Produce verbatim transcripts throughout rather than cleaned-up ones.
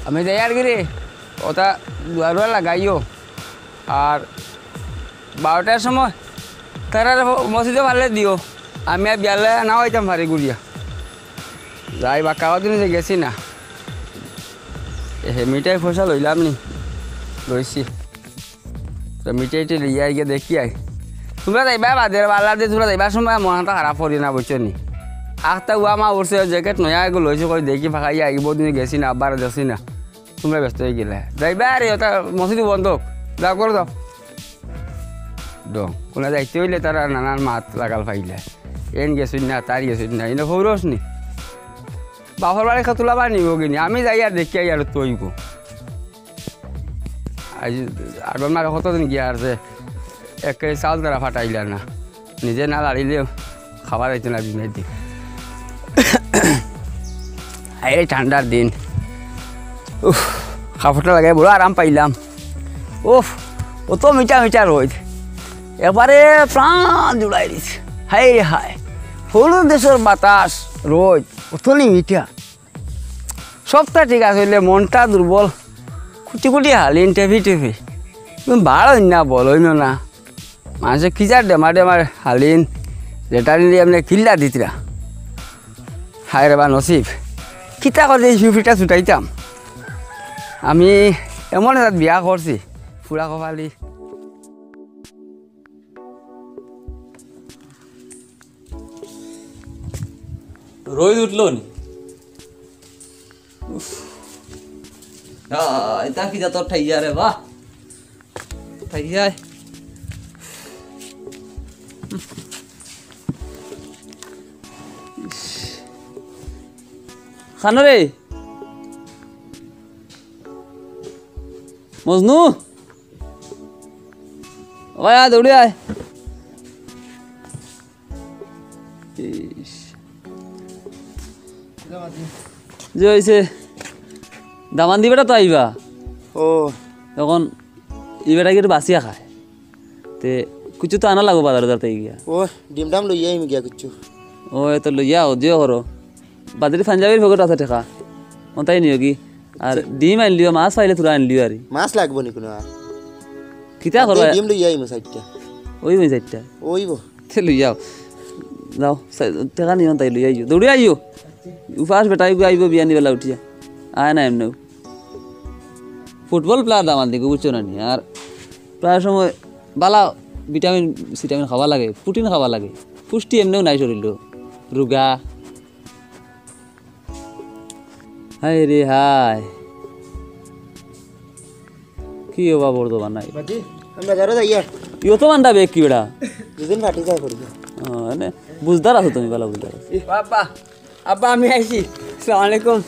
আমি যাইয়ার গিরে, ওটা দুয়ারুয়া লাগাইও। আর বারোটার সময় তারা মসজিদো ফালে দিও। আমি আর বিয়ালে না অইতাম পারি ঘুরিয়া। যাই বা কাগজ দিন যে গেছি না। এ হে, মিঠাই পয়সা লইলাম নি? লইছি। তো মিঠাই টিঠাই লইয়া গিয়া দেখি আই। তুমরা যাইবা বাদের বালা দে, তুমরা যাইবার সময় মনটা খারাপ করিও না, বুঝছো নি? আখতা উয়া মা উঠছে, জ্যাকেট নয়া এগু লইছি, কই দেখি ফাঁকাইয়া আই, বহুত দিন গেছি না, আব্বারে দেখছি না। তুমরা ব্যস্ত অইগেলায়। যাইবা আরে, ওটা মসজিদ বন্ধ। যাও, করো যাও। দো, কোনা যাইতে অইলে তারা নানান মাত লাগাল পাইলা। এন গেছইন না, তার গেছইন না, ইনো খৌরস নি। বাপর বাড়ি কতলা বা নিব কিনি, আমি যাই আর দেখি আই আর তৈব। আজ আগর মারে কতদিন গিয়া আর যে এক কেজি চাউল তারা ফাটাইলা না, নিজে না লাড়িলে খাওয়া যাইতো না দিনের দিন। এই ঠান্ডার দিন, উফ, কাপড়টা লাগাই বড় আরাম পাইলাম। উফ, অত মিঠা মিঠা রইদ, এবারে প্রাণ জুড়াই দিছে। হায় রে হায়, হলুদ দেশর বাতাস, রইদ, অতনি মিঠা। সবটা ঠিক আছে, অইলে মনটা দুর্বল, কুটি কুটি হালিন টেপি টেপি। তুমি বাড়ইন না, বলইন না। মানুষে কিজার ডেমা ডেমার হালিন, লেটারিন দিয়ে এমনি কিল্লা দিতরা। হায় রে বা নসিব, কিতা করে এই সুপিটা ছুটাইতাম। আমি এমন একটা বিয়া করছি, ফুড়া কপালি। রইদ উঠলো নি? উফ। আহ, এটা কি জাতর ঠাইয়া রে বা? ঠাইয়া। ইস। খানো রে। মজনু। ওই আয়, দৌড়ে আয়। ইস। যে অইছে, দামান দিবেটা তো আইবা। ও। এখন ই বেটা কি একটু বাঁচিয়া খায়। তে কিছু তো আনা লাগবো বাজারো যাতে গিয়া। ও, ডিম ডাম লইয়া আইমু গিয়া কিছু। ও, এ তো লইয়া আও, যে করো। বাজারে পাঞ্জাবির পকেট আছে টেকা। ওটাই নিও কি? আর আচ্ছা। ডিম আনলিও, মাছ পাইলে থুড়া আনলিও আরি। মাছ লাগবো নি কোনো আর? কিতা করবা? ডিম লইয়া আইমু চাইরটা। ওই ওই চাইরটা। ওইবো। তে লইয়া আও। যাও, সা-, টেকা নিও তাই লইয়া আইও। দৌড়ে আইও। উপাস বেটা আইবো, আইবো বিয়ানি বেলা উঠিয়া। আয় না এমনেও। ফুটবল প্লেয়ার দামান দিগু, বুঝছো না নি? আর প্রায় সময় বালা ভিটামিন সিটামিন খাওয়া লাগে, প্রোটিন খাওয়া লাগে। পুষ্টি এমনেও নাই শরীরো। রুগা। হায় রে হায়। কি হবা বর্ধমান নাই? বাজি, আমি বাজারো যাইয়া। ইয়ো তো মান্ডা বেগ কি বেটা? দুদিন ফাটি যায় করি। ও, এনে বুঝদার আছো তুমি, বালা বুঝদার আছো। বাবা, আব্বা, আমি আইছি। আসসালামু আলাইকুম।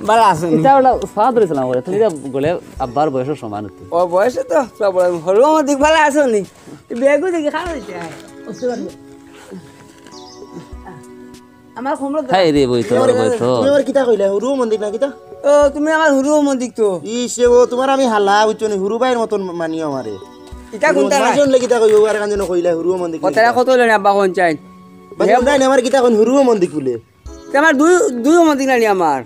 বালা আছো নি? ইটা ওলা ফাদ রে সালাম করে। তুমি যা গলে আব্বার বয়সর সমান অইতে। ও, বয়সে তো সব বড়। হরু মন্দিক বালা আছো নি? বেগু দেখি খান অইছে। আমার কমরো হায় রে বই তো, বই তো। তুমি আমার কিতা কইলা? হুরু মন্দিক না কিতা? ও, তুমি আমার হুরু মন্দিক তো। ইসে ও, তোমার আমি হালা, বুঝছো নি? হুরু ভাইর মতন মানিও আমারে। ইটা হুরু কোনটা মন্দিক না? শুনলে কিতা কইবো? আর কান যেন কইলা, হুরু মন্দিক না কতটা কিতা? কত লইন আব্বা কোন চাই? বাকি হে কোনটা নি? আমার কিতা কোন হুরু মন্দিক বলে? তে আমার দুই, দুই মন্দিক নানি আমার।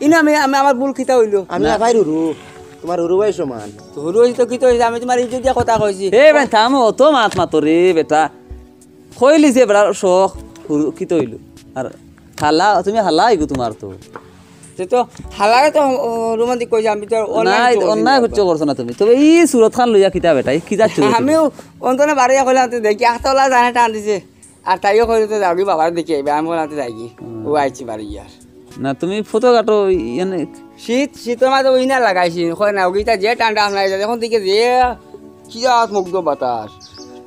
ইনো আমি, আমি, আমার ভুল কিতা অইলো? আমি না। আপাইর হুরু, তোমার হুরু ভাই সমান। তো হুরু অইছে তো কিতা অইছে? আমি তোমার ইজ্জত দিয়া কথা কইছি। এ ভাই, থামো, অত মাত মাতো রে বেটা। কইলি যে বেটা শখ, হুরু কিতা অইলো? আর হালা, তুমি হালা আইগো তোমার তো। তে তো হালারে তো, ও, হুরু মন্দিক কইছে, আমি তো অন্যায় না, কিছু করছি না অন্যায় আব্বা। কিচ্ছু করছো না তুমি। তবে ই সুরত খান লইয়া কিতা বেটা, ই কি যাচ্ছ তুমি? আমিও অন্তনে বাড়িয়া কইলাম, তো দেখি, আখতাওলা জানে টান দিছে। আর তাইও কইলো, "তো যাওগি বাবারে দেখি আইবা।" আমি কইলাম, "তো যাইগি।" হুম। ও আইছি বাড়ি আর। না, তুমি ফটো কাটো, ইয়ানে শীত, শীতর মাঝে ওই না লাগাইছি, কয় না, ওগিটা যে ঠান্ডা আপনার, এখন দিকে যে কি জাত মুগ্ধ বাতাস,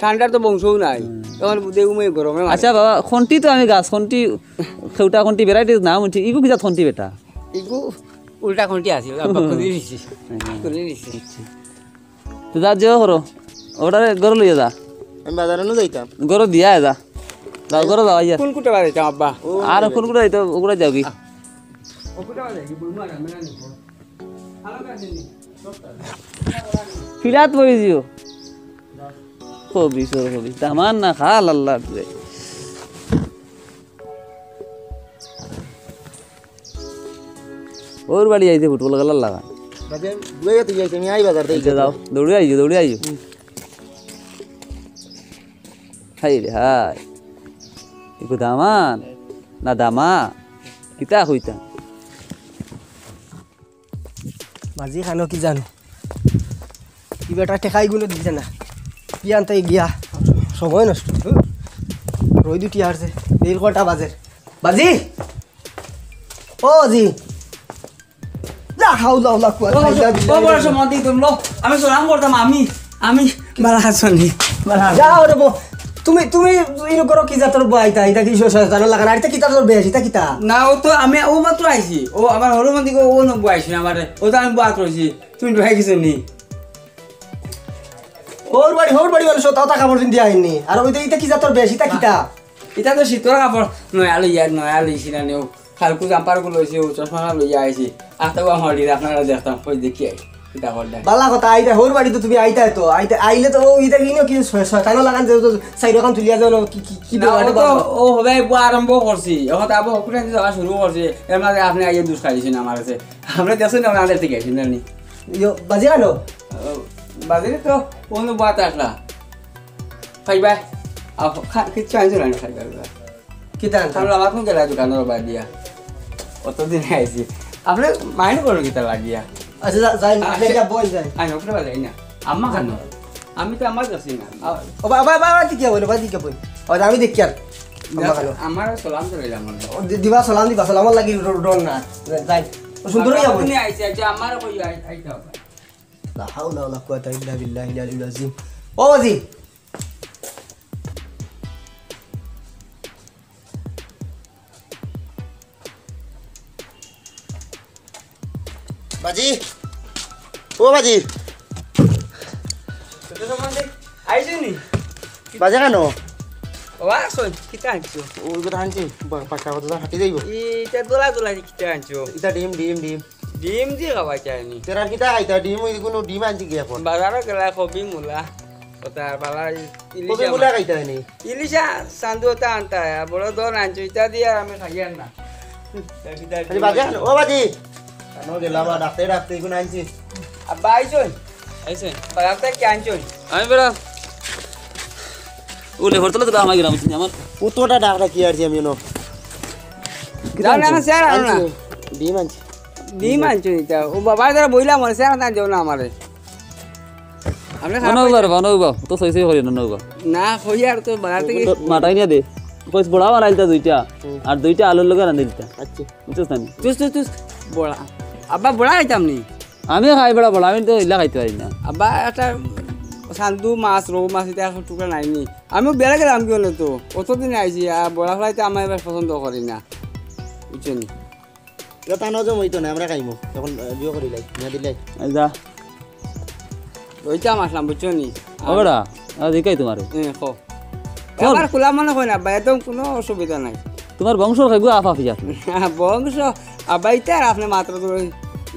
ঠান্ডার তো বংশও নাই। হুম। এখন দেউ মই গরমে মারে। আচ্ছা বাবা, খন্তি তো আমি গাছ, খন্তি, খেউটা খন্তি, ভ্যারাইটিস নাম হচ্ছে, ইগু কি জাত খন্তি বেটা? ইগু উল্টা খন্তি আছিল, আব্বা খুলি দিছি, হুম। খুলি দিছি। আচ্ছা। তো যা, যে করো, ওটারে ঘরো লইয়া যা। আমি বাজারে নু যাইতাম। ঘরো দিয়া যা। যাও, ঘরো যাও, আইয়া। কোন কুটে বাজাইতাম, আব্বা? ও, আর কোন কুটে যাইতো, ওগুলা যাও কি? ও কুটে বাজাই কি? বলবো আর আমরা নিব। ফিরাত পড়ি দিও। কবি, সর কবি। দামান না খা, আল্লাহ রে। ওর বাড়ি আইছে ফুটবল খেলার লাগা। বাজে, দুয়ে তো যাইছে, আমি আই বাজার থেকে। আচ্ছা, যাও, দৌড়ে আইও, দৌড়ে আইও। হুম। হায় রে হায়। ইগু দামান না দামা? কিতা কইতাম? বাজি খানো কি জানো? কি বেটা টেকাই গুলো দিছে না। কি আনতে গিয়া সময় নষ্ট। হুম? রই দুটি আরছে। বের কটা বাজের। বাজি? ও বাজি। লা হাওলা ওয়ালা কুওয়াতা ইল্লা বিল্লাহ। ও বড় সম্মান দিই তুমি লো। আমি সালাম করতাম, আমি, আমি। বালা আছো নি? বালা আছো? যাও রে বো। তুমি, তুমি ইনো করো কি জাতর বো আইতা? ইতা কি শ-, শয়তানর লাগান? আর ইতা কিতা তোর বেশ? ইতা কিতা? না, ও তো আমি, ও মাত্র আইছি। ও আমার হলো মন্দির, ও নব্বই আইছি না আমারে। ও তো আমি বাত রইছি। তুমি ডুহাই গেছো নি? ওর বাড়ি, ওর বাড়ি মানুষ তাও তা কাপড় পিন্দি আইনি। আর ওই তো ইতা কি জাতর বেশ? ইতা কিতা? ইতা তো শীতর কাপড়। নয়া লইয়া, নয়া লইছি না নেও। খালকু জাম্পার গু লইছি, ও চশমা লইয়া আইছি। আস্তে গো আমার দিদি, আপনারা দেখতাম, কই দেখি আই। কিতা করলে? বালা কথা, আইতা, হৌর বাড়ি তো তুমি আইতায় তো। আইতা, আইলে তো ও ইতা কিনো কি শ-, শয়তানর লাগান যে তো চাইরোখান তুলিয়া যাও, কি, কি, কি না, ও ব্যাপারে তো, বাবা? ও হবে বুয়া আরম্ভ করছি। এখন তো আবার হকুরে যাওয়া শুরু করছে। এর মাঝে আপনি আইয়ে দুষ খাইছেন আমার কাছে। আমরা দেখছেন না, আমাদের থেকে আইছেন না নি? ইয়ো, বাজি খানো? ও, বাজি তো অন্য বাত আসলা। খাইবা? আও, খা-, কিচ্ছু আনছো না, খাইবা, খাইবা। কিতা আনছো? আমরা আবার কোন গেলা দোকানর বাদ দিয়া? অতদিন আইছি। আপনি mind করুন কিতা লাগিয়া? আচ্ছা, যা-, যাই না, আচ্ছা। আপনি গিয়া বই যাই। আই, ওপরে বাজাই না। আম্মা খানো? আমি তো আমার যাচ্ছি না। আ, ও বা-, বা-, বা-, বা, ঠিক আছে, বা, ঠিক আছে, বই। ও, আমি দেখি আর। আম্মা খানো? আমার সালাম তো রইলাম, মনে হয়। ও, দি-, দিবা, সালাম দিবা, সালাম লাগি র-, রং না। যাই। ও, সুন্দর হইয়া বই। আপনি আইছে, আচ্ছা, আমার কই আই-, আইতে হবে। লা হাওলা ওয়ালা কুওয়াতা ইল্লা বিল্লাহিল আলিয়্যিল আযীম। ও বাজি। বাজি। ও বাজি। আইছো নি? বাজি খানো? ও, আসো, কিতা আনছো? ওই কথা আনছি, বা-, পাক্কা কথা তো ফাটি যাইব। ইটা দোলা দোলা কিতা আনছো? ইটা ডিম, ডিম, ডিম। ডিম দি খাওয়া চাইনি। তেরা কিতা খাইতা? ডিম, ওই কোনো ডিম আনছি কি এখন? বাজারো গেলা কবি, মূলা, ওটা বালা ইলিশ কবি, মূলা খাইতা নি? ইলিশা সান্দু ওটা আনতা, বড় দন আনছো, ইটা দিয়া আমি খাইয়ার না। আরে বাজি খানো, ও বাজি। খানো গেলা বা ডাকতে ডাকতে এখন আনছি। আব্বা আইছইন? আইছইন। বাজার থাকি আনছইন? আমি বেড়া। ও লেবর তলে তো আমার গেলাম, আমার। ও তো ওটা ডাক ডাকি আর কি আমি নো। যাও না, না, স্যার, আনো না। আনছি, ডিম আনছি। ডিম আনছো ইটা। ও বাবা, তারা বইলাম, স্যার, না যাও না আমারে। আপনি খারাপ অনৌ বার, অনৌ বার। তো সই সই করি, অনৌ বার। না, কই আর তো বাজার থাকি। তো মাটাই নিয়ে দে। কইস বড়া বানাইলতা দুইটা। হুম। আর দুইটা আলুর লগে রান্ধি দিতা। আচ্ছা। বুঝছস না নি? তুস, তুস, তুস। বড়া। আব্বা, বড়া খাইতাম নি? আমি খাই বেড়া বড়া, আমি তো ইলা খাইতে পারি না। আব্বা, একটা সান্দু মাছ, রৌ মাছ, ইটা এখন টুকরা নাই নি। আমিও বেড়া গেলাম কি হলো তো? অতদিন আইছি, আর বড়া ফ্রাই তো আমার এবার পছন্দ করি না। বুঝছো নি? ইটা তানো জম হইতো না, আমরা খাইমু। এখন, আহ, বিয়ে করি লাই, না দিলাই। এই যা। ওইটা মাসলাম, বুঝছো নি? ও বেড়া, আর দেখাই তোমারে। হ্যাঁ, কও। কও। আবার খোলা মনে হয় না, আব্বা, একদম কোনো অসুবিধা নাই। তোমার বংশর খাইবো আফ আফি আপনি। বংশ, আব্বা, ইটা আর আপনি মাত্র তো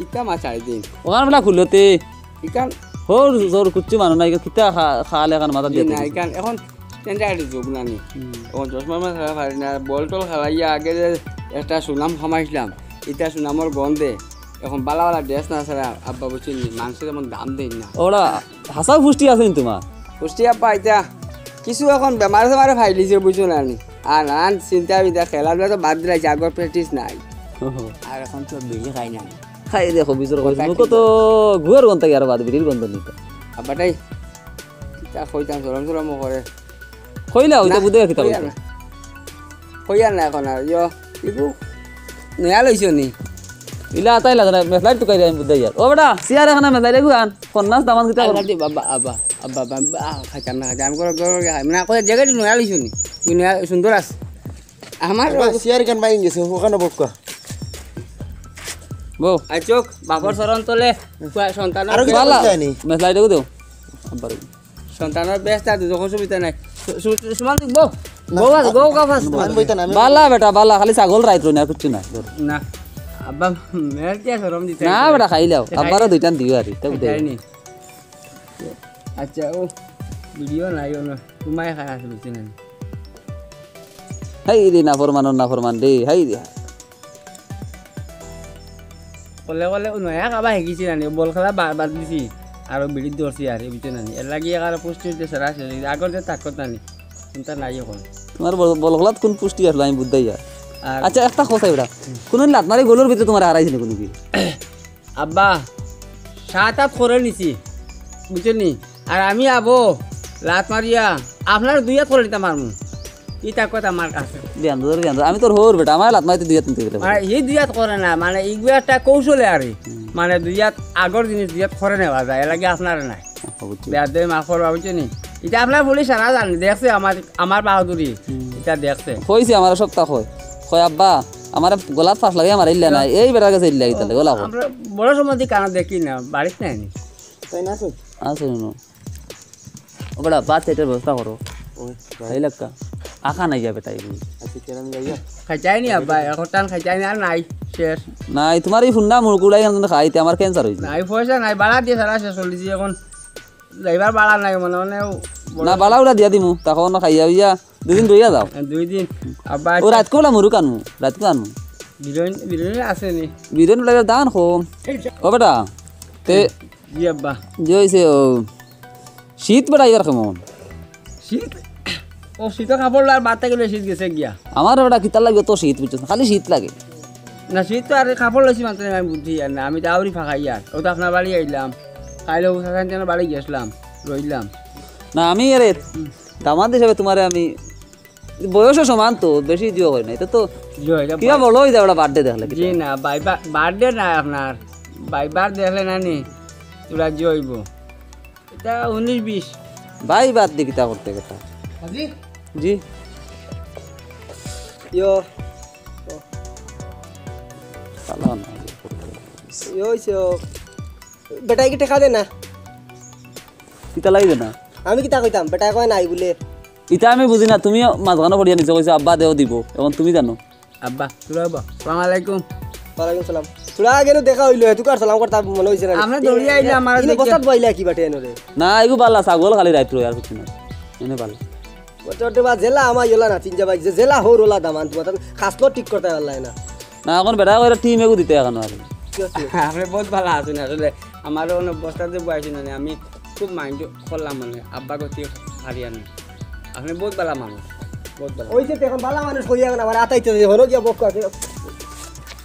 ইটা মাছ আই দিন। ওখান বেলা খুলতে। ইখান হোর জোর কুচ্ছু মানু নাই, কিতা খা-, খালে খান মাথা জি দিয়া না, তুলছে। ইখান এখন standard যুগ না নি। হুম। এখন চশমা মাছ খেলা পারি না, বল টল খেলাইয়া আগে যে একটা সুনাম কামাইছিলাম, ইটা সুনামর গন্ধে এখন বালা বালা dress না ছাড়া আব্বা বুঝছেন নি, মানুষে যেমন দাম দেয় না। ওরা হাসাও পুষ্টি আছে নি তোমার? পুষ্টি আব্বা ইটা কিছু এখন বেমারে সেমারে ফাইলিছে বুঝছো না নি। আর নানান চিন্তা বিদ্যা খেলাধুলা তো বাদ দিলাইছে, আগর practice নাই। ওহো। আর এখন তো বিড়ি খাই না। খাই দেখো, বিচর কইছে, মুখো তো গুয়ার গন্ধ থাকি আর বাদ বিড়ির গন্ধ নিতে। আব্বাটাই, কিতা কইতাম, শরম শরম করে। কইলা, ওইটা না, বুঝে কিতা কইলা কইছে? না। কইয়ার না এখন আর, ইয়ো, ইগু, নয়া লইছো নি? ইলা আতাই লাগে না, মেসলাই টুকাই দেয় আমি বুঝে ইয়ার। ও বেটা, সিয়ার এখানে মেসলাই রেগু আন, কন্যাস দামান কিতা আল্লাহ কর? দি বাবা, আব্বা, আব্বা, আব্বা, আব্বা, আহ, খাইতাম না, খাইতাম, আমি করে, করে, করে খাই। না, কই, জায়গাটি নয়া লইছো নি? নয়া সুন্দর আছে। আমার বাবা, সিয়ার কেন বাইন গেছে, ওখানে বক্কা। বউ। আর চোখ, বাপর শরণ তলে, কুয়া সন্তান আরো কি বালা। কইতা নি? মেসলাই রেগু দেও। আব্বার। সন্তানর বেশ তার দুঃখ সুবিধা নাই। সু-, সু-, সুমান তুই বউ। না। বউ আছে, বউ কাফাস। আমি বইতাম না, আমি বালা বেটা, বালা, খালি ছাগল রাইত রইনা, আর কিচ্ছু নাই। না। আব্বা, মেয়ের কি শরম দিতে না হবে? বেটা, খাই লাও। খাই আব্বারও লাও। দুইটান দিও আর, এটা বুঝে। খাই নি। আচ্ছা, ও ভিডিও নাই, ও না। তোমায় খাই আছে, বুঝছি না। হাই রে, নাফরমান, নাফরমান রে, হাই রে। ও বলে বলে ও নয়া কাবা হেগিছি নানি, বল খেলা বা-, বাদ দিছি, আরো বিড়িত ধরছি আর, বুঝছো নানি? এর লাগি এখানে পুষ্টি হইতে সারা শেষ হইছে। আগর যে তাকত নানি, চিন্তা নাই এখন। তোমার বল-, বল খেলাত কোন পুষ্টি আসলো, আমি বুঝতাই আর। আর আচ্ছা, একটা কথা এবার, কোন লাত মারি গোলর ভিতরে তোমার হারাইছে না কোনো কি? আব্বা, সাত আট করে নিছি, বুঝছো নি? আর আমি আবো, লাত মারিয়া, আপনার দুই হাত করে নিতাম পারমু। ইটা কথা আমার কাছে। বিয়ান ধর, বিয়ান ধর। আমি তোর হউর বেটা, আমার লাত মারিতে দুই হাত নিতে গেলে। মানে, এই দুই হাত করে না, মানে, এইগুলো একটা কৌশলে আর কি। হুম। মানে, দুই হাত আগর জিনিস দুই হাত করে নেওয়া যায়, এর লাগি আপনার নাই। ও, বুঝছি। বেয়াদবি মাফ করবা, বুঝছো নি? এটা আপনার পুলিশ সারা জানে, দেখছে আমার, আমার বাহাদুরি, হুম। এটা দেখছে। কইছে আমার সপ্তাহ কয়, কয়, "আব্বা, আমার গলাত ফাঁস লাগে, আমার ইল্লা নাই, এই বেটার কাছে ইল্লা গিয়ে তাহলে, গলা কয়।" আমরা বড় সম্বন্ধী কানা দেখি না, বাড়িত নাই নি। তাই না, আছে? আছে, হুনো। ও বেটা, ভাত খাইতে ব্যবস্থা করো। ওই, ভাই। এই লাগা। আখা নাই যাবে তাই। আচ্ছা, কেরাম যাইয়া। খাইতাই নি আব্বা, এখন টান খাইতাই নি, আর নাই, শেষ। নাই, তোমার এই ফুন্ডা মুরকুলাই এখন খাইতে আমার ক্যান্সার হইছে। নাই, পয়সা নাই, ভাড়া দিয়ে সারা শেষ করে দিছি এখন। যাইবার ভাড়া নাই, মনে মনে বড় না, ভাড়া উড়া দিয়া দিমু, তখন খাইয়া হইয়া দুই দিন রইয়া যাও। হ্যাঁ, দুই দিন। আব্বা, ও আচ্ছা। রাত কোলা মুরুক আনমু, রাত কোলা আনমু। বিরিয়ানি, বিরিয়ানি আছে নি? বিরিয়ানি লাগে দাম কম। ও বেটা, তে জি আব্বা। যে হইছে ও, শীত বেটা এবার কেমন? শীত? ও শীতর কাপড় লওয়ার বাদ থাকি শীত গেছে গিয়া। আমার বেটা কিতার লাগে তো শীত, বুঝছস না? খালি শীত লাগে। না, শীত তো আর কাপড় লইছি মাত্র আমি বুঝি আর না, আমি তো আউরি ফাঁকাই আর। ও তো আপনার বাড়ি আইলাম, কাইলে ও সাথে বাড়ি গেছিলাম, রইলাম। না, আমি এরে হুম। দামাদ হিসাবে তোমারে আমি বয়সও সমান তো, বেশি দিও হয় না। এটা তো জি, এটা কিবা ভাই। বড় হয়ে যায় ওরা বার্থডে দেখলে জি কিতা? না, ভাই বা-, বার্থডে না আপনার, ভাইবার দেখলে না নি, তোরা জি হইব। এটা উনিশ বিশ। ভাই বাদ দি কিতা করতে কথা? হাজি? জি। ইয়ো। চালাও না। ইয়ো, ইয়ো। বেটায় কি টেকা দে না? কিতা লাগি দে না? আমি কিতা কইতাম? বেটায় কয় নাই বুলে। ইতা আমি বুঝি না, তুমি মাঝখানো পড়িয়া নিছো, কইছো আব্বা দেও দিব, এখন তুমি জানো। আব্বা, তোরা আব্বা। সালাম আলাইকুম। ওয়ালাইকুম সালাম। তোরা আগে নু দেখা হইলো, এতুকার সালাম করতা মনে হইছে না। আমরা দৌড়িয়া আইলে আমার ইনো দিকে। বস্তাত বইলা কি বাটে এনরে? না, এগু বালা ছাগল খালি রাইত রয় আর কিছু না। এনে বালা। ওটা, ওটা বা জেলা আমার ইলা না, চিনজা ভাই, যে জেলা হোর ওলা দামান, তোমার তার খাসলো ঠিক করতে পারলাই না। না, এখন বেটা করে টিম এগু দিতে এখন আর। কি আছে? আপনি বহুত ভালো আছেন আসলে। আমারও অনেক বস্তাতে বয়সী না, আমি খুব মাইন্ড করলাম মানে, আব্বা গতি হারিয়ানি। আপনি বহুত ভালো মানুষ, বহুত ভালো। ওই যে এখন ভালো মানুষ কইয়া না, আবার আতাইতে যে হলো গিয়া বক্কা আছে।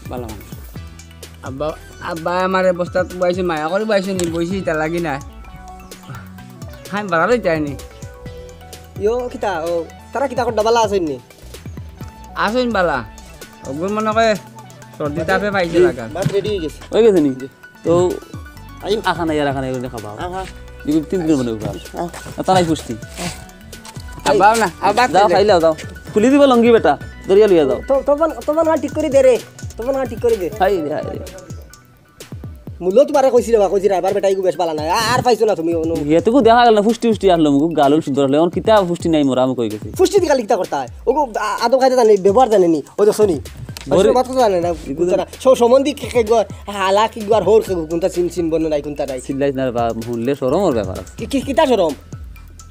ভালো মানুষ। আব্বা, আব্বা আমার বস্তাত বয়সী মায়া করে বয়সী নি, বয়সী ইতা লাগি না। হ্যাঁ, বাড়ালো চাইনি। ইয়ো, কিতা, ও, তারা কিতা করতে ভালো আছেন নি? আছেন বালা। ওগুন মনে করে সর্দি তাপে পাইছে লাগা। ভাত রেডি হয়ে গেছে। হয়ে গেছে নি? তো আইও। আখানা ইয়ার আখানা এগুলো খাবা। আহা। এগুলো তিন দিন মনে উঠা। আহ। আর তারাই পুষ্টি। আব্বা না, আব্বা যাও, খাইলে। খাইলাও, যাও। খুলি দিব লঙ্গি বেটা। দরিয়া লইয়া যাও। তো, তপন, তপন হ্যাঁ ঠিক করে দে রে। তপন হ্যাঁ ঠিক করে দে। হাই রে, হাই রে। মূল্য তোমারে কইছি রে বা, কইছি রে, এবার বেটা এগু বেশ বালা নাই। আ-, আর পাইছো না তুমি, অনু। এটুকু দেখা গেল না, পুষ্টি উষ্টি আসলো, মুখ গালুল সুন্দর হলো। এখন কিতা পুষ্টি নাই মোরা, আমি কই গেছি। পুষ্টি দি খালি কিতা করতা? ওগু আ-, আদব খাইতে জানে, ব্যবহার জানে নি। ও দেখছো নি? বড়ি- বাসুর মাত কথা জানে না, এগু বুঝছে না। স-, সম্বন্ধী কে, কে গো, হালা কি গো, আর হোর কে গো, কোনটা চিন, চিন বর্ণ নাই, কোনটা নাই। চিল্লাইস না রে বা, হুনলে শরম ওর ব্যাপার আছে। কি, কি, কিতা শরম?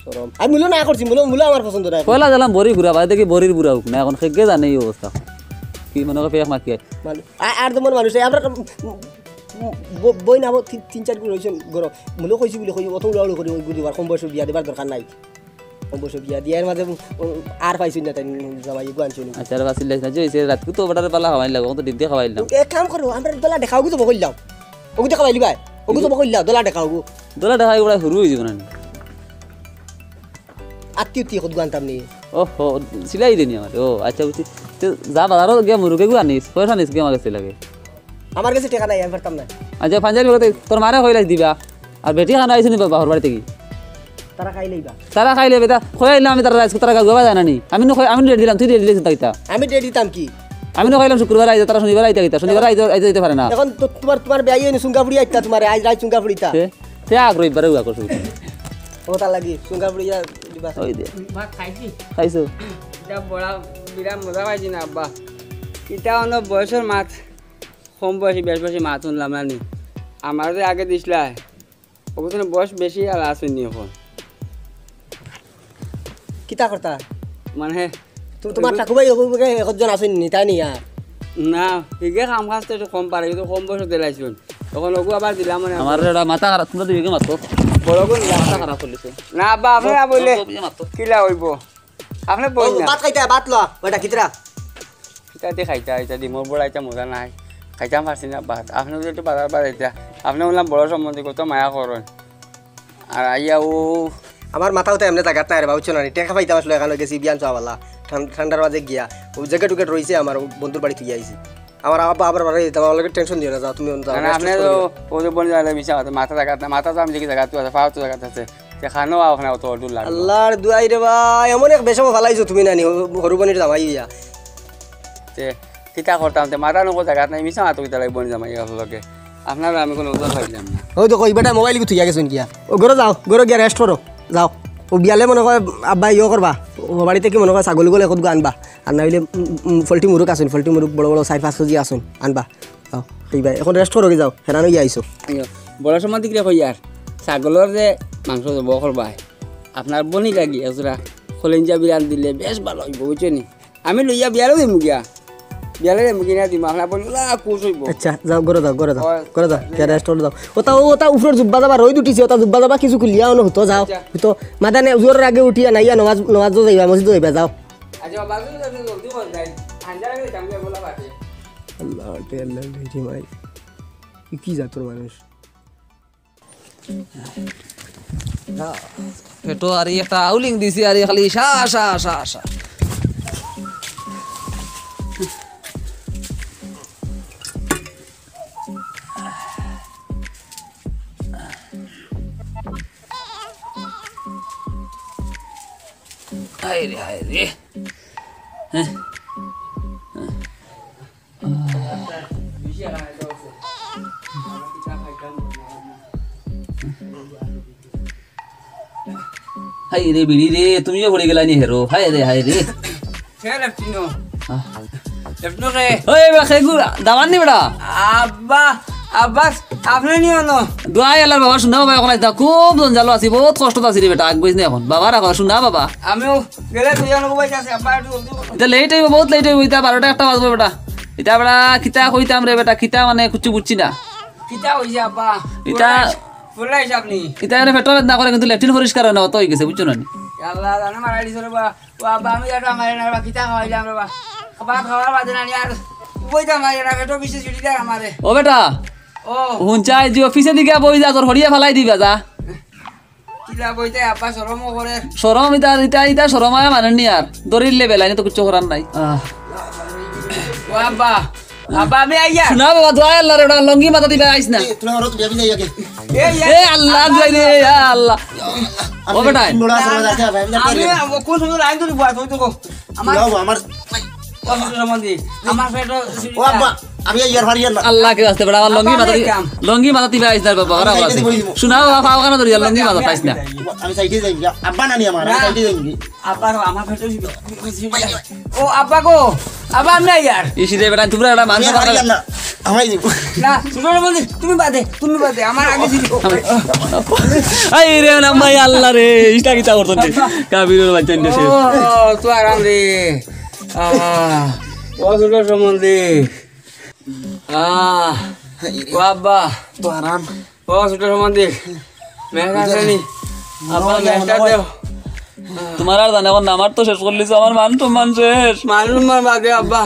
শরম। আমি মূল্য না করছি, মূল্য, মূল্য আমার পছন্দ নাই। পয়লা গেলাম বড়ি ঘুরা, বাদে দেখি বড়ির বুড়া উক না, এখন খেগে জানে এই অবস্থা। কি মনে করে ফেক মাতি আয়। মানে, আ-, আর তেমন মানুষ নাই। আমরা তো, উম, ব-, বই না, তিন, তিন চার গুণ হইছে গরম। মূল্য কইছি বলে কই, অত উড়াউড়ি করি, ওই গুলি আর কম বয়সে বিয়া দিবার দরকার নাই। কম বয়সে বিয়া দিয়া এর মাঝে, উম, আর পাইছি না, তাই জামাই এগু আনছি না। আচ্ছা, আর বাসিল না, যে হইছে, রাতকু তো অর্ডার পালা খাওয়াই লাগবো, তো ডিম দিয়ে খাওয়াই দিলাম। এক কাম করো, আমরা বেলা দেখাওগু তো বকইলাম। ওগু তো খাওয়াইলি ভাই, ওগু তো বকইলাম, দলা দেখাওগু। দলা দেখা এগুলা শুরু হয়ে যাবো না। আত্তি উত্তি কত গানতাম নি? ওহো, সিলাই দেনি আমার। ও, আচ্ছা, বুঝছি। তো যা বাজারও গিয়া মুরুগে গু আনিস, পয়সা নিস গিয়া আমার কাছে লাগে। আমার কাছে টাকা নাই, আমি পারতাম না। আচ্ছা, পাঞ্জাবি কথা তোর মারে কইলাই দিবা। আর বেটি খানা আইছে নি বাবা, হর বাড়ি থেকে? তারা খাই লইবা। তারা খাই লইবে, তা কই আইলাম আমি তারা রাইস, তারা গাওয়া যায় না নি? আমি নু কই, আমি নু ডেট দিলাম, তুই ডেট দিলে চিন্তা কিতা? আমি ডেট দিতাম কি? আমি নু কইলাম শুক্রবার আইতে, তারা শনিবার আইতে কিতা? শনিবার আইতে, আইতে, আইতে পারে না। এখন তো তোমার, তোমার বিয়াই নি সুঙ্গাপুরি আইতা তোমার, আজ রাত সুঙ্গাপুরিতা। তে, তে আগ রবিবারে উয়া করছো। ও, তার লাগি সুঙ্গাপুরি যা দিবা। ওই দে। ভাত খাইছি। খাইছো? এটা বড়া বিরাট মজা পাইছি না আব্বা। এটা অন্য বয়সের মাত, কম বয়সী, বেশ বয়সী মাত শুনলাম না নি। আমার যে আগে দিছলা, ওগুলো বয়স বেশি আর আসেনি এখন। কিতা করতা? মানে, তু-, তোমার ওগুলো ঠাকুরবাই ওগুলো একজন আসেনি, তাই নি আর? না, হিগে কাম কাজ তো একটু কম পারে, কিন্তু কম বয়সে দিলাইছইন। তখন ওগু আবার দিলাম মানে আমার এটা মাথা খারাপ, তোমরা দুইজন মাতো। বড় গুণ মাথা খারাপ করলিছে। না আব্বা, আপনে না বললে কিলা অইবো? আপনে বল না। ভাত খাইতা, ভাত ল, বেটা, কিতরা? ইতা দি খাইতা, ইতা দি মোর বড় ইতা মজা নাই। খাইতাম পারছি না ভাত। আপনে যদি একটু বাজার বাজাইতা, আপনে বললাম বড় সম্বন্ধে কত মায়া করইন। আর আইয়া ও আমার মাথা উঠে এমনি জাগাত নাই রে বা, বুঝছো না নি? টেকা পাইতাম আসলে এখানে গেছি বিয়ান চাওয়ালা। ঠান-, ঠান্ডার মাঝে গিয়া। ও জ্যাকেট উকেট রইছে আমার, ও বন্ধুর বাড়ি থুই আইছি। আমার আব্বা আবার বাড়ি দিতাম, আমার লাগে টেনশন দিও না, যাও তুমি যাও, না, না, rest আপনে করে তো নিও। ও যে বনি যাইলে মিছা কথা, মাথা জাগাত না, মাথা তো আমি দেখি জাগাত আছে, পাও তো জাগাত আছে। তে খানো আও না অত দূর লাগে। আল্লাহর দুয়াই রে বা, এমন এক বেশম ফালাইছো তুমি নানি, হ-, হরু বনির জামাই হইয়া। তে কিতা করতাম, তে মাথা নুকো জাগাত নাই, মিছা মাতো কিতা লাগি বনি জামাই হকলকে। আপনারা আমি কোনো উত্তর পাইলাম না। ওই দেখো, এই বেটা মোবাইল থুইয়া গেছইন গিয়া। ও ঘরো যাও, ঘরো গিয়া rest করো, যাও। ও বিয়ালে মনে কয় আব্বা ইয়ে করবা, ও বাড়িতে কি মনে কয় ছাগল গুলো কত আনবা, আর না হইলে উম, উম, পোল্ট্রি মুরুক আছইন, পোল্ট্রি মুরুক বড় বড় চার পাঁচ কেজি আছইন, আনবা। যাও, খাইবায়। এখন rest করো কি যাও, হেরান হইয়া আইছো। আইও, বড় সময় দিকরে কই আর, ছাগলর যে মাংস জব করবায়, আপনার বনি লাগি একজোড়া কলিঞ্জা বিরান দিলে বেশ ভালা অইবো, বুঝছো নি? আমি লইয়া বিয়ালে দিমু গিয়া, বিয়ালে দিমু গিয়া দিমু, আপনার বনি ওলা খুশ অইবো। আচ্ছা, যাও, ঘরো যাও, ঘরো যাও, ওই, ঘরো যাও, গিয়া rest করো যাও। ওটা, ওটা উপরর জুব্বা যাবা, রইদ উঠিছে, ওটা জুব্বা যাবা, কিছু খুলিয়া অনো হুতো যাও। আচ্ছা। হুতো, মাদানে জোহরর আগে উঠিয়া নাইয়া নমাজ, নমাজ যাইবা, মসজিদ যাইবা, যাও। আচ্ছা, বাবা, জলদি, জলদি কর যাই। আঞ্জা লাগে, কাম করে বলা বাদে। আল্লাহ, আল্লাহ, আল্লাহ, রে ভাই। ই কি জাতর মানুষ? পেটো আর একটা আউলিং দিছি, আর খালি সা, সা, সা, সা। হায় রে, হায় রে। হ্যাঁ। হায় রে বিড়ি রে, তুমিও পড়ি গেলা নি হেরো। হায় রে, হায় রে। কে লেফটিনো? আহ। লেফটিনো কে? ওই, এবার খেয়ে গু-, দামান নি বেটা? আব্বা, আব্বাস, আপনে নি অনো? দোয়াই আল্লাহর বাবা, শুনা বাবা, এখন আইতা। খুব জঞ্জালো আছি, বহুত কষ্টত আছি রে বেটা, আগ বইস নি এখন। বাবা রাখো, শুনা বাবা। আমিও গেলে তুই অনো বই যাস, আব্বা একটু জলদি করো। ইতা late অইবো, বহুত late অইবো, ইতা বারোটা একটা বাজবো বেটা। ইতা বেটা, কিতা কইতাম রে বেটা, কিতা মানে কুচ্ছু বুঝছি না। কিতা অইছে আব্বা? ইতা ফুলাই, ফুলাই সামনে। ইতা এনে পেটো বেদনা করে, কিন্তু লেট্রিন পরিষ্কার অয় না, অত অই গেছে, বুঝছো না নি? আল্লাহ, জানে মারা দিছে রে বা। ও আব্বা, আমি এটা মারি না রে বা, কিতা খাওয়াইলাম রে বা। ভাত খাওয়ার বাদে না নি আর বইতাম পারি না, পেটো বেশি ছুটি দেয় আমারে। ও বেটা, ও। হুনছাই যে অফিসে দিকে বই যা, তোর হরিয়া ফালাই দিবা যা। কিলা বইতে আব্বা শরমও করে। শরম ইতা, ইতা, ইতা শরম আয় মানে নি আর। দরিলে বেলাইনি তো কিচ্ছু করার নাই। আহ। ও আব্বা, আব্বা, আমি আইয়া। শুনা বাবা, দোয়াই আল্লাহর, ওটা লঙ্গি মাথা দিবা আইস না। এ, তোরা ওরা তো বিয়া বিয়া আগে। এ, ইয়া। এ আল্লাহ, দোয়াই রে, ইয়া আল্লাহ। ও বেটা। আমি বড় আছে, বাজার থেকে, বাজার আমি থেকে। আমি কোন সময় লাইন ধরি বয়, তুই তো কো। আমার বাবা, আমার ও, আমার পেটো ও আব্বা, আমি আর পারি না। আল্লাহ কে ওয়াস্তে বেটা, আমার লঙ্গি আব্বা, মাথা আমি দি-, কাম। লঙ্গি মাথা দিবা আইস না বাবা, ওরা আমি আছে। সাইডে বই দিব। শুনা বাবা, পাও কেন ধরিয়া লঙ্গি মাথা পাইস না। আমি সাইডে যাই, আব্বা নানি আমার, আমি না। সাইডে যাই। আব্বা, আমার পেটো ও আব্বা গো, আব্বা আমি ইয়ার। ইসি রে বেটা, তোমরা এটা মানছো আমি আর পারি না। আমায় দিব। না, শুনো না বন্ধু, তুমি বাদে, তুমি বাদে, আমার আগে ছিল। আই রে না মাই আল্লাহ রে, ইটা কিতা করতো রে? কাবিরর বাচ্চা ইন্ডে সে। ও, তো আরাম রে। আহ, ও ছোট সম্বন্ধে। আহ, ও আব্বা। তো আরাম। ও ছোট সম্বন্ধে। মেঘ আছে নি? আব্বা, মেঘটা দেও। তোমার আর জানে এখন আমার তো শেষ করলিছো, আমার মান সম্মান শেষ। মান সম্মান বাদে আব্বা।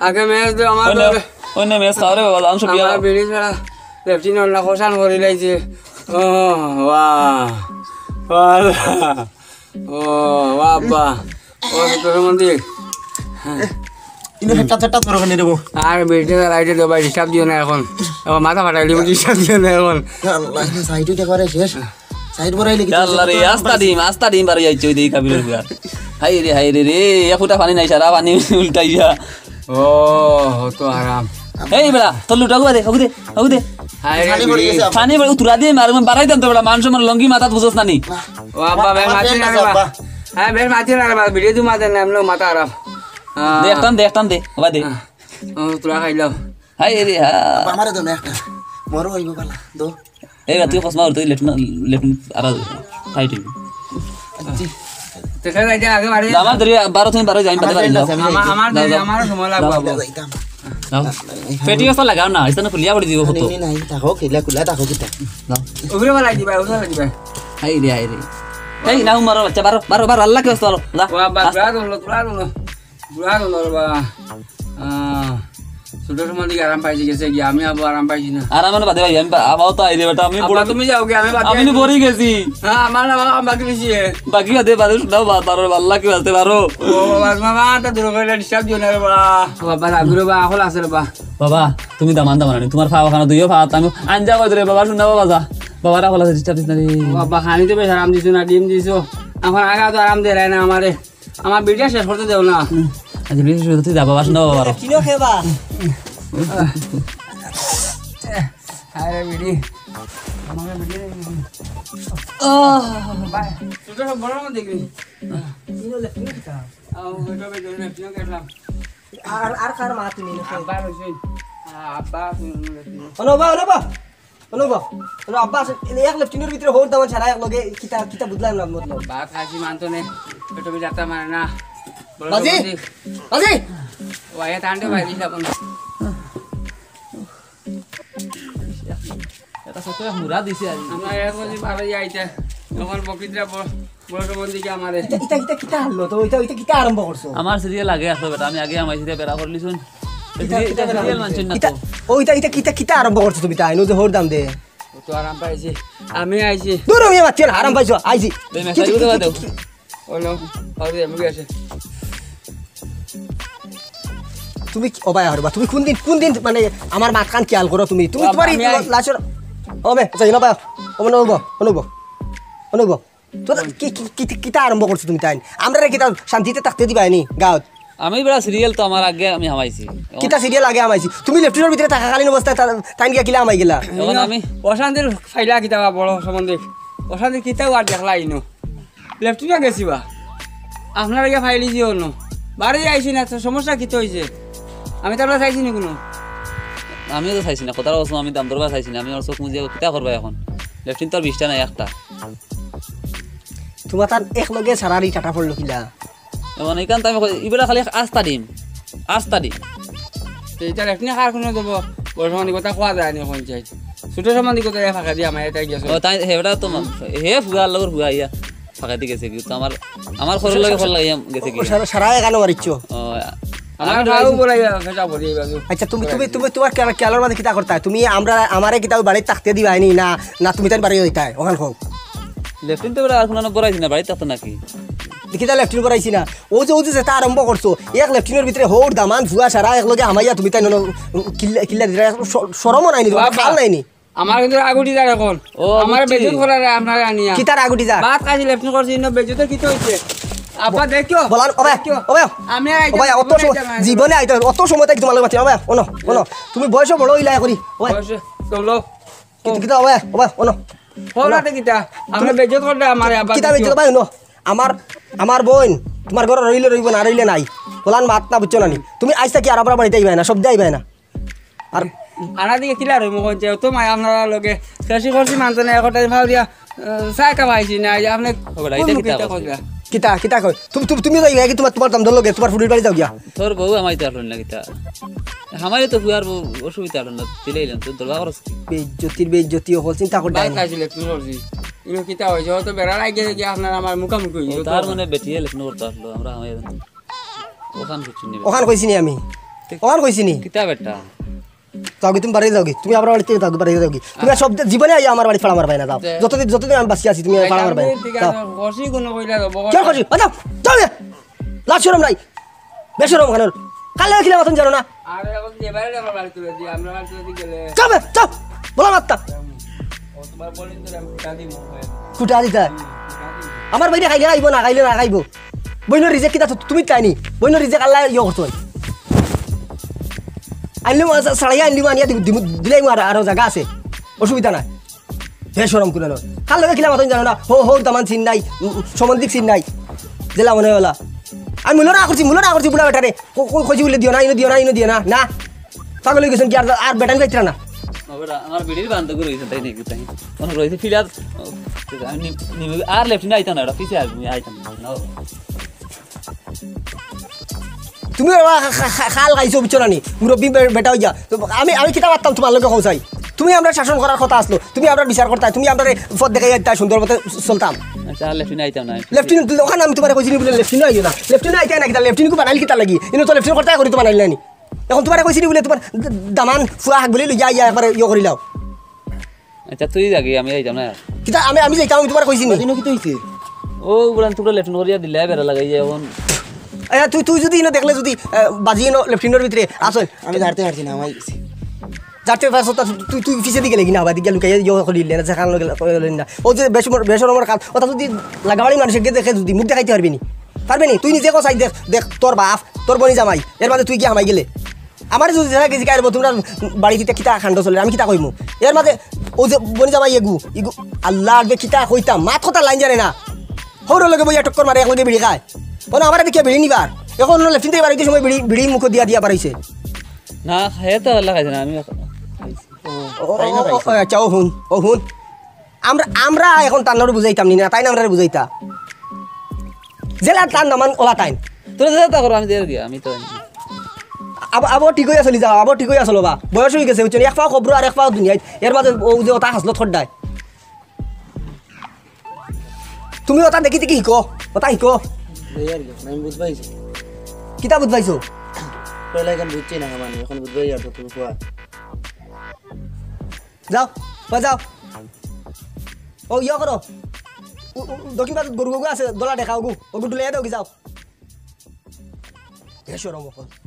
আগে মেঘ দেও, আমার অন্য, তো অন্য মেঘ খাও রে বাবা, জান সব আমার বিড়ি ছাড়া লেফটিন অল্লা কোশান করি লাইছে। ও, বাহ। বাহ। ও, বাবা। ও, তোর মন্দির। ইনো হেট্টা চেট্টা তোর ওখানে দেবো। আর বেটে লাইটে দেবো ভাই, ডিস্টার্ব দিও না এখন। এখন মাথা ফাটাই দিব, ডিস্টার্ব দিও না এখন। আল্লাহ, সাইডে দেখো রে শেষ। সাইড বড়াই লিখি ইয়া আল্লাহ রে, আস্তা ডিম, আস্তা ডিম বাড়ি যাইছে ওই দেখি কাবিরের ঘর। হায় রে, হায় রে রে, এক ফুটা পানি নাই, সারা পানি উল্টাইয়া। ও, তো আরাম। এই বেটা, তোর লুটা ওগু দে, ওগু দে, ওগু দে। হায় রে, পানি পড়ে গেছে। পানি পড়ে, তুলা দিয়ে মারবো, বাড়াই দেন তো বেটা, মান সম্মান লঙ্গি মাথাত বুঝোস না নি। ও আব্বা, ভাই আমার মাতিস না প্যান্ট আছে, রে বা। আব্বা। হ্যাঁ, বেশ মাতিস না রে বা, ভিডিও তুই মাতেন না, এমনি মাথা খারাপ। হ্যাঁ। দে, একটান দে, একটান দে, ওবা দে। হ্যাঁ। ও, তোরা খাইলাম। হায় রে, হা। আব্বা, আমারে দো না একটা। বড় হইব বালা, দো। এই বেটা, তুই কসমা, তুই লেফট না, লেফট আর টাইট হইব। দেখা যায় যে আগে বাড়ি আমার ধরে বারো তুমি বারো যাই, বাদে বাড়ি যাও। আমার, আমার যাও, যাও। আমার সময় লাগবে, যাও, আব্বা। যাও। নাও। পেটি ওস্তা লাগাও না, ইস্তানো খুলিয়া পড়ি দিব কত। নাই, নাই, থাকো, কিলা কুলা থাকো কিতা। নাও। উপরে বালাই দিবা, উপরে বালাই দিবা। হায় রে, হায় রে। এই, নাও, মারো বাচ্চা, বারো, বারো, বারো, আল্লাহ কি ওস্তা, বারো। যা। ও আব্বা, আস্তে। ঘুরা দৌড়লো, ঘুরা দৌড়লো, ঘুরা দৌড়লো রে বা। আহ, ছোট সময় দিকে আরাম পাইছি, গেছে গিয়া, আমি আবার আরাম পাইছি না। আরাম মানে বাদে ভাই, আমি বা-, আবার তো আইরে বেটা, আমি আব্বা, বড় তুমি যাও গিয়া, আমি বাকি আমি আছি। বড়ি গেছি। হ্যাঁ, আমার না, বাবা, আমি বাকি রইছি। বাকি বাদে, বাদে শুনাও, বা-, বারো, আল্লাহ কি বাদে, বারো। ও বাবা, মামা, তা দূর করে disturb দিও না রে বা। ও বাবা, রাগ করো বা, আখল আছে রে বা। বাবা, তুমি দামান দামান আনি, তোমার ফাওয়া খানো দুইও ফাওয়া, আমি আঞ্জা কই ধরে, বাবা, শুনাও, বাবা, যা। বাবা, রাখো, আছে, disturb দিস না রে। ও বাবা, খানি তো বেশ আরাম দিছো না, ডিম দিছো। এখন আগা তো আরাম দেয় না আমারে। আমার বিড়িটা শেষ করতে দেও না। হুম। আচ্ছা, বিড়ি শেষ করতে যা, বাবা, শুনো, বাবা। কিনো খেবা? আরে বিড়ি। আমার বিড়ি। ও, ভাই, ছোট সব বড় মধ্যে দেখবি। কিনো লেফটিনো কিতা? আও, ওইটা বের করে লেফটিনো গেলাম। আর, আর কার মা তুমি? আব্বা রইছেন। আ-, আব্বা, তুমি লেফটিনো। হলো বা, হলো বা। হলো বা। হলো আব্বা আছে, এই এক লেফটিনোর ভিতরে হোর দামান সারা এক লগে কিতা, কিতা বুঝলাম না মতলব। ভাত খাইছি মানতো নে, পেটো বি যাতা মানে না। বলো বাজি? তো বাজি। বাজি? ওয়া, এ তান্ডে ভাই, দিস আপন। এটা সত্যি মুরা দিছে আর কি। আমরা এক বাজে বারো যাইতে, তখন বকিতরা বড়, বড় সমন দিকে আমারে। ইতা, ইতা, ইতা কিতা হলো? তো ইতা, ইতা কিতা আরম্ভ করছো? আমার সিরিয়াল আগে আসলো বেটা, আমি আগে আমার সিরিয়াল বেড়া করলি শুন। ইতা, ইতা, ইতা সিরিয়াল মানছেন না ইতা, তো। ও ইতা, ইতা কিতা, কিতা আরম্ভ করছো তুমি তাই? নু যে হোর দাম দে। ও তো আরাম পাইছি। আমি আইছি। দূর আমি মাতিও না, আরাম পাইছো, আইছি। বে, মেসাজ করে দাও। ও নো, আরে আমি গেছে। তুমি কি, ও ভাই, আরে বা, তুমি কোন দিন, কোন দিন মানে আমার মাতখান খেয়াল করো তুমি? তুমি ও, তোমার এই আমি আই- লাচর, ও বে, যাই না বা, ও মনে হবো, মনে হবো, মনে হবো। তো কি, কি, কি, কি, কিতা আরম্ভ করছো তুমি তাই? আমরা রে কিতা শান্তিতে থাকতে দিবায় নি গাঁওত? আমি বেটা সিরিয়াল তো আমার আগে আমি হামাইছি। কিতা সিরিয়াল আগে হামাইছি? তুমি লেফটিনোর ভিতরে থাকাকালীন অবস্থায় তা-, তাইন গিয়া কিলা হামাই গেলা? এখন আমি অশান্তির ফাইলা কিতা বা বড় সম্বন্ধে। অশান্তি কিতাও আর দেখলা ইনো। লেফটিনো গেছি বা। আপনারা গিয়া ফাইলি দিও না। বাড়ি আইছি না, তো সমস্যা কিতা হইছে? আমি তো আমরা চাইছি না কোনো। আমিও তো চাইছি না, কথাটা বলছো, আমি দাম দরবার চাইছি না, আমি আমার চোখ মুজিয়া কিতা করবা এখন? লেফটিন তো আর বিশটা নাই, একটা। তোমার তার এক লগে সারারি টাটা পড়লো কিলা? এখন এখান তো আমি কই, ইবেলা খালি আস্তা ডিম, আস্তা ডিম। তো এটা লেফটিনে কার কোনো দেবো? বড় সমানি কথা কোয়া যায় না এখন চাই। ছোট সমানি কথা ফাঁকা দিয়ে আমার এটাই গেছে। ও, তাই হেবড়া তো মা-, হে ফুয়া, আল্লাহর ফুয়া ইয়া ফাঁকা দিয়ে গেছে, কিন্তু আমার, আমার খরচ লাগে ফল লাগে গেছে কি? ও, সারা, সারা এখানে মারিচ্ছ। ও, আমার আমি ভাও ডরাইছি। বলাই, ফেটা বলি, এই বাজু। আচ্ছা, তুমি, তুমি, তুমি তোমার খেয়াল-, খেয়ালর মাঝে কিতা করতায়? তুমি আমরা, আমারে কিতাও বাড়িত থাকতে দিবায় নি? না, না, তুমি তাই বাড়ি যাইতায়, ওখান হোক। লেফটিন তো বেটা আর কোনো বড়াইছি না, বাড়িত থাকতো নাকি? দেখি তা লেফটিন বড়াইছি না। ও যে, ও যে যেটা আরম্ভ করছো, এক লেফটিনের ভিতরে হোর দামান ফুয়া সারা এক লগে হামাইয়া তুমি তাই নন কিল্লা, কিল্লা দিরা, শ-, শরমও নাই নি, তোমার বাবা। খাল নাই নি। আমার কিন্তু রাগ উঠি যার এখন। ও, আমার বুঝছি। বেজত করার আপনারা আনিয়া। কিতার রাগ উঠি যার? ভাত খাইছি, লেফটিন করছি, ইনো বেজতে কিতা হইছে? আব্বা দেখিও। বলান, ওবে, দেখিও। ওবে। আমি আর আইতাম ওবে, না, অত জীবনে সময়, আইতাম না। জীবনে আইতাম, অত সময় তাই তোমার লগে মাতি, ওবে, ওনো, ওনো। তুমি বয়সে বড় হইলা করি, ওবে। বয়সে, চলো। কিন্তু কিতা, ওবে, ওবে, ওনো। হলাতে কিতা? আপনি বেজত করলে আমার আব্বা কিতা দেখিও। বেজত ভাই, ওনো। আমার, আমার বোন, তোমার ঘরে রইলে রইব, না রইলে নাই। বলান মাত না বুঝছো না নি? তুমি আইজ থাকি আর আমরা বাড়িতে আইবায় না, সবদি আইবায় না। আর আনা দিকে কিলা রইমু কইছে, তো মাই আপনারা লগে শেষি করছি মানতো না, একটা ভাও দিয়া, আহ, চায় খাওয়াইছি না, এই আপনি ও বেটা, কোন ইটা মুখে কিতা ইটা করছে? কইলা? কিতা, কিতা কই? তুমি, তুমি, তুমি যাও গিয়া, তোমার, তোমার দাম ধরলো গিয়া, তোমার ফুটির বাড়ি যাও গিয়া। তোর বউ আমায় তো আসলো না কিতা? আমারে তো ফুয়ার বউ অসুবিধা হলো না, দিলাইলাম, তোর দরবার খরচ কি? বেইজ্জতির বেইজ্জতি, অকল চিন্তা করতে বাইক নাই। খাইছিল, একটু করছি। ইনো কিতা হইছে? ও তো বেড়ার আগে গিয়া আপনার আমার মুখামুখি হইছে, ও তো তার ওখানে। মানে বেটিয়ে লেখনো করতে আসলো, আমরা আমায় ওখান কিছু নিবে। ওখান কইছি নি আমি? ঠিক। ওখান কইছি নি? কিতা বেটা? যাওগি, তুমি বাড়ি যাওগি, তুমি আমার বাড়িত যাওগি, বাড়ি যাওগি। তুমি আর সব জীবনে আইয়া আমার বাড়িত ফাড়া মারবায় না, যাও। দে। যতদিন, যতদিন আমি বাঁচি আছি, তুমি আর ফাড়া মারবায় না। ঠিক আছে, যাও। খুশি কোনো কইলা তো, বকর কিয়া খুশি? আ, যাও, যাও রে। লাজ শরম নাই, বেশরম খানোর। কালে কিলা মাতন জানো না? আরে, এখন যে বাইরে আমার বাড়ি তুলে দি, আমরা বাড়ি তুলে দি গেলে। যাও বে, যাও। বলা মাত্তা। ও তোমার বলে তো আমি ফুটা দিব। ফুটা দিতা। আমার বাইরে খাইলে খাইব, না খাইলে না খাইব। বইনর রিজেক কিতা তো তুমি তাই নি? বইনর রিজেক আল্লাহ ইয়ে করতো। আনলি মা-, ছাড়াইয়া আনলি মা আনিয়া দিমু, দিমু, দিলাই মু আর, আরো জাগা আছে। অসুবিধা নাই। হে শরম করে না। কার লগে কিলা মাতন জানো না? হো, হো, দামান চিন নাই, উম, উম, সম্বন্ধিক চিন নাই। জেলা মনে হলা। আমি মূল্য না করছি, মূল্য না করছি, বুড়া বেটারে। কো-, কো-, কইছি বলে দিও না, ইনো দিও না, ইনো দিও না। না। পাগল হয়ে গেছেন কি আর, আর বেটান যাইতরা না? ও বেটা, আমার বিড়ির বান্ধব রয়েছে, তাই নাকি তাই? মনে রয়েছে ফিরাত, ও, আমি নি-, নি-, আর লেফট না আইতাম না, ওটা পিছে আসবো, আইতাম না। তুমি বাবা খা-, খা-, খা-, খাল খাইছো, বুঝছো না নি? মুরব্বি বে-, বেটা অইয়া। তো আমি, আমি কিতা পারতাম তুমার লগে কও চাই? তুমি আমরার শাসন করার কথা আছলো, তুমি আমরার বিচার করতায়, তুমি আমরারে পথ দেখাইয়া দিতায়, সুন্দর মতে চলতাম। আচ্ছা, আর লেফটিনে আইতাম না। লেফটিন, অখান আমি তুমারে কইছি নি বুলে লেফটিনো আইও না। লেফটিনো আইতায় না কিতা? লেফটিন কু বানাইল কিতা লাগি? ইনো তো লেফটিন করতায় করি তো বানাইল না নি। অখন তুমারে কইছি নি বুলে তুমার দামান ফুয়া হাক বুলে লইয়া আইয়া একবারে ইয়ে করিলাও। আচ্ছা, তুই যাগি, আমি যাইতাম না। কিতা আমি, আমি যাইতাম, আমি তুমারে কইছি নি? বাজিনো কিতা অইছে? ও, বুলান তোমরা লেফটিন করিয়া দিলে, বেড়া লাগাইয়া অখন। এ, তুই, তুই যুদি ইনো দেখলে যুদি, এ, বাজি ইনো লেফটিনর ভিতরে আসল। আমি ঝাড়তে পারছি না, আমার গেছি। যাতে পারছ তা তুই, তুই পিছেদি গেলে কি না, বাদি গেলে লুকাইয়া ইয়ে করিলে না, যেখান লগে লগে না। ও যে বেশ-, বেশরমর কাম, ওটা যুদি লাগাবাড়ি মানুষে গিয়ে দেখে যুদি মুখ দেখাইতে পারবি নি? পারবি নি? তুই নিজে কও চাই দেখ, দেখ তোর বাপ, তোর বনি জামাই, এর মাঝে তুই কি হামাই গেলে? আমারে যুদি দেখা গেছে, "আরে বউ, তুমরার বাড়িত ইতা কিতা কাণ্ড চলের?" আমি কিতা কইমু? এর মাঝে ও যে বনি জামাই এগু, ইগু, আল্লাহ, আর যে কিতা কইতাম, মাত কথা লাইন জানে না। হউরর লগে বইয়া টক্কর মারে, এক লগে বিড়ি খায়। বলে, "আমারে দেখিয়া বিড়ি নিবার।" অখন লেফটিন থাকি বারইতে সময় বিড়ি, বিড়ি মুখো দিয়া দিয়া বারইছে। না, খাইয়া তো আল্লাহ খাইছে না, আমি খাইছি। ও, ও, তাই না ও, ও, খাইছে? ও, আচ্ছা, ও হুন, ও হুন। আমরা, আমরা অখন তানরে বুঝাইতাম নি না, তাইন আমরারে বুঝাইতা। যেলা তান নামান ওলা তাইন। তোরা যেতা করো, আমি দের গিয়া, আমি তো আব-, আবো ঠিক অইয়া চলি যাও, আবো ঠিক অইয়া চলো বা। বয়স অই গেছে, বুঝছো নি? এক পাও কবরো আর এক পাও দুনিয়াত। এর মাঝে ও যে ওটা হাসলো থড্ডায়। তুমি ওটা দেখি দেখি হিকো, ওটা হিকো। এই আর কি, আমি বুঝ পাইছি। কিতা বুঝ পাইছো? পয়লা অখন বুঝছি না, মানে, অখন বুঝ পাই আর তো তুমি কোয়া। যাও, বা যাও। ও, ইয়া করো। উ, উ, দক্ষিণ পাশে গরু গরু আছে, দলা দেখা ওগু। ওগু ডুলে দেও কি যাও। বেশরম অকল।